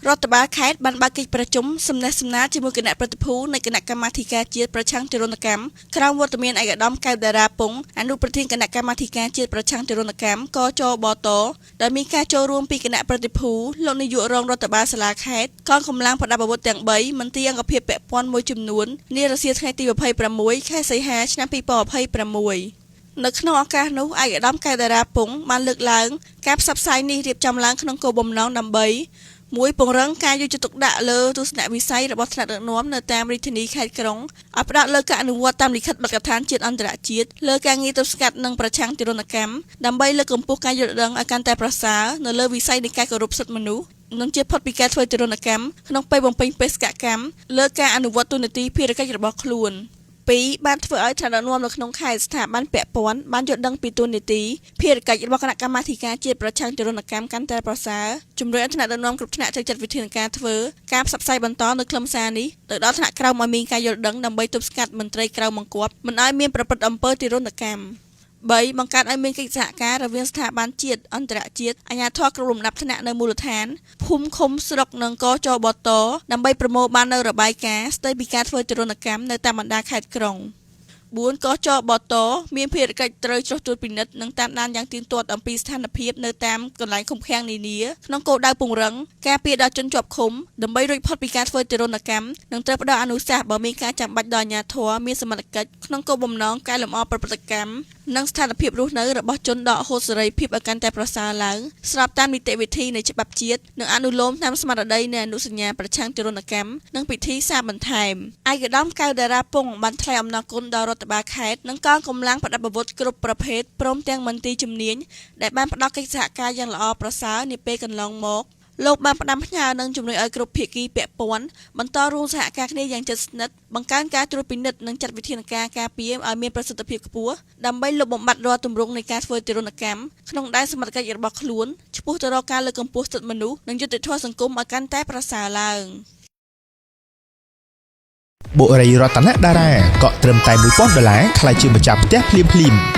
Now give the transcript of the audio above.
រដ្ឋបាលខេត្តបានបើកកិច្ចប្រជុំសំណេះសំណាលជាមួយគណៈប្រតិភូនៃគណៈកម្មាធិការជាតិប្រឆាំងទារុណកម្មក្រោមវត្តមានឯកឧត្តមកែវតារាពងអនុប្រធានគណៈកម្មាធិការជាតិប្រឆាំងទារុណកម្មកចបតដែលមានការចូលរួមពីគណៈប្រតិភូលោកនាយករងរដ្ឋបាលសាលាខេត្តកងកម្លាំងប្រដាប់អាវុធទាំង3មន្ទីរអង្គភាពពាក់ព័ន្ធមួយចំនួននារសៀលថ្ងៃទី26ខែសីហាឆ្នាំ2026នៅក្នុងឱកាសនោះឯកឧត្តមកែវតារាពងបានលើកឡើងការផ្សព្វផ្សាយនេះរៀបចំឡើងក្នុងគោលបំណងដើម្បីមួយពង្រឹងការយកចិត្តទុកដាក់លើទស្សនវិស័យរបស់ថ្នាក់ដឹកនាំនៅតាមរាជធានីខេត្តក្រុងឲ្យផ្ដោតលើការអនុវត្តតាមលិខិតបទដ្ឋានជាតិអន្តរជាតិលើការងារទប់ស្កាត់និងប្រឆាំងទារុណកម្មដើម្បីលើកកម្ពស់ការយល់ដឹងឲ្យកាន់តែប្រសើរនៅលើវិស័យនៃការគោរពសិទ្ធិមនុស្សនិងជៀសផុតពីការធ្វើទារុណកម្មក្នុងពេលបំពេញបេសកកម្មលើការអនុវត្តតួនាទីភារកិច្ចរបស់ខ្លួន2បានធ្វើឲ្យថ្នាក់ដឹកនាំនៅក្នុងខេត្តស្ថាប័នពាក់ព័ន្ធបានយល់ដឹងពីតួនាទីភារកិច្ចរបស់គណៈកម្មាធិការជាតិប្រឆាំងទារុណកម្មកាន់តែប្រសើរជំរុញឲ្យថ្នាក់ដឹកនាំគ្រប់ថ្នាក់ត្រូវចាត់វិធានការធ្វើការផ្សព្វផ្សាយបន្តនៅខ្លឹមសារនេះទៅដល់ថ្នាក់ក្រោមឲ្យមានការយល់ដឹងដើម្បីទប់ស្កាត់មន្ត្រីក្រៅបង្គាប់មិនឲ្យមានប្រព្រឹត្តអំពើទារុណកម្ម3បង្កើតឲ្យមានកិច្ចសហការរវាងស្ថាប័នជាតិអន្តរជាតិអាជ្ញាធរគ្រប់លំដាប់ថ្នាក់នៅមូលដ្ឋានភូមិឃុំស្រុកនិងកចបតដើម្បីប្រមូលបាននូវរបាយការណ៍ស្ដីពីការធ្វើទារុណកម្មនៅតាមបណ្ដាខេត្តក្រុង4កចបតមានភារកិច្ចត្រូវចុះត្រួតពិនិត្យនិងតាមដានយ៉ាងទៀងទាត់អំពីស្ថានភាពនៅតាមកន្លែងឃុំឃាំងនានាក្នុងគោលដៅពង្រឹងការពារដល់ជនជាប់ឃុំដើម្បីរួចផុតពីការធ្វើទារុណកម្មនិងត្រូវផ្ដល់អនុសាសន៍បើមានការចាំបាច់ដល់អាជ្ញាធរមានសមត្ថកិច្ចក្នុងគោលបំណងកែលម្អប្រព្រឹត្តកម្មនិងស្ថានភាពរស់នៅរបស់ជនដកហូតសេរីភាពឲ្យកាន់តែប្រសើរឡើងស្របតាមនីតិវិធីនៃច្បាប់ជាតិនិងអនុលោមតាមស្មារតីនៃអនុសញ្ញាប្រឆាំងទារុណកម្មនិងពិធីសារបន្ថែមឯកឧត្តមកែវតារាពងបានថ្លែងអំណរគុណដល់រដ្ឋបាលខេត្តនិងកងកម្លាំងប្រដាប់អាវុធគ្រប់ប្រភេទព្រមទាំងមន្ទីរជំនាញដែលបានផ្ដល់កិច្ចសហការយ៉ាងល្អប្រសើរនាពេលកន្លងមកលោកបានផ្ដាំផ្ញើនិងជំរុញឲ្យគ្រប់ភាគីពាក់ព័ន្ធបន្តរួមសហការគ្នាយ៉ាងជិតស្និទ្ធបង្កើនការត្រួតពិនិត្យនិងចាត់វិធានការការពារឲ្យមានប្រសិទ្ធភាពខ្ពស់ដើម្បីលុបបំបាត់រាល់ទម្រង់នៃការធ្វើទារុណកម្មក្នុងដែនសមត្ថកិច្ចរបស់ខ្លួនឆ្ពោះទៅរកការលើកកម្ពស់សិទ្ធិមនុស្សនិងយុត្តិធម៌សង្គមឲ្យកាន់តែប្រសើរឡើង។ បុរីរតនតារាកក់ត្រឹមតែ1000ដុល្លារក្លាយជាម្ចាស់ផ្ទះភ្លាមភ្លាម។